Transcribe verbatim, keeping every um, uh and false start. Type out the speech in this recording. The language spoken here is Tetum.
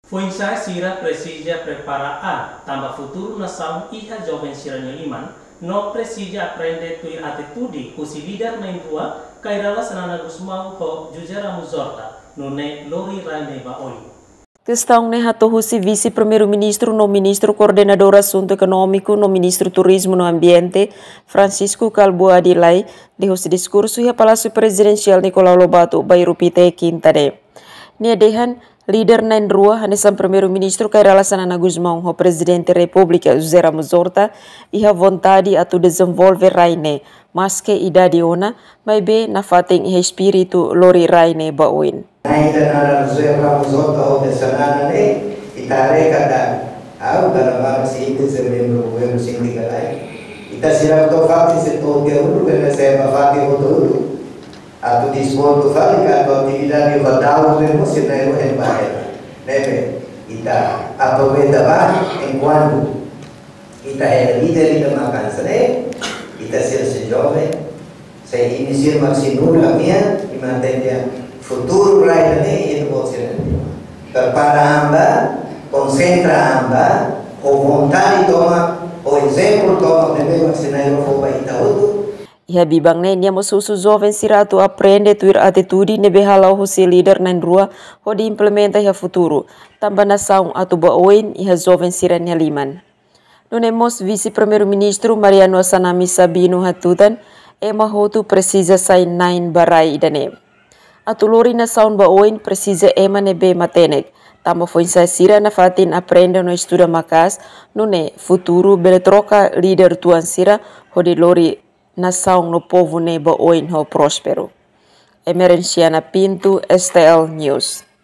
Foin-sa'e sira presiza prepara an tanba futuru nasaun iha joven sira-nia liman, no presiza aprende tuir atitude husi líder na'in-rua Kay Rala Xanana Gusmão ho José Ramos Horta, nune'e lori rai ne'e ba oin. Kestaun ne'e hato'o husi Vise-Primeiru-Ministru no Ministru Koordenadór Asuntu Ekonómiku no Ministru Turizmu no Ambiente, Francisco Kalbuadi Lay, liuhusi diskursu iha Palásiu Prezidensiál Nicolau Lobato, Bairru Pité, Kinta ne'e. Nia dehan, líder na'in-rua, hanesan Primeiru-Ministru Kay Rala Xanana Gusmão ho Prezidente Repúblika José Ramos Horta, iha vontade atu dezenvolve rai ne'e, maske idade ona, maibé nafatin iha espíritu lori rai ne'e ba oin. Ainda na José Ramos Horta ho Xanana ne'e, ita haree katak, ha'u dala barak sei ita sei membru governu sindikal ai. Ita sira to'o fatin sei to'o tiha uluk, bele sei ba fatin hotu uluk. Atu desportu fali ka atu atividade ba daun ne'e mós sira na'in-rua hein ba hela. Ne'ebé, ita aproveita ba enkuantu ita hela líder ida mak hanesan ne'e, ita sira sei joven, sei imi sira mak sei nura nian, imi hatene futuru rai ne'e ita-boot sira-nian. Prepara an ba, konsentra an ba, ho vontade tomak, ho ezemplu tomak, ne'ebé mak sira na'in-rua fó ba ita hotu. Iha biban ne'e nia mós husu joven sira atu aprende tuir atitude ne'ebé hala'o husi líder na'in-rua hodi implementa iha futuru, tanba nasaun atu ba oin iha joven sira-nia liman. Nune'e mós Vise-Primeiru-Ministru Mariano Assanami Sabino hatutan, ema hotu presiza sai na'in ba rai ida-ne'e. Atu lori nasaun ba oin presiza ema ne'ebé matenek, tanba foin-sa'e sira nafatin aprende no estuda maka'as, nune'e futuru bele troka líder tuan sira hodi lori nasaun no povu ne'e ba oin ho prósperu. Emerenciana Pinto, S T L News.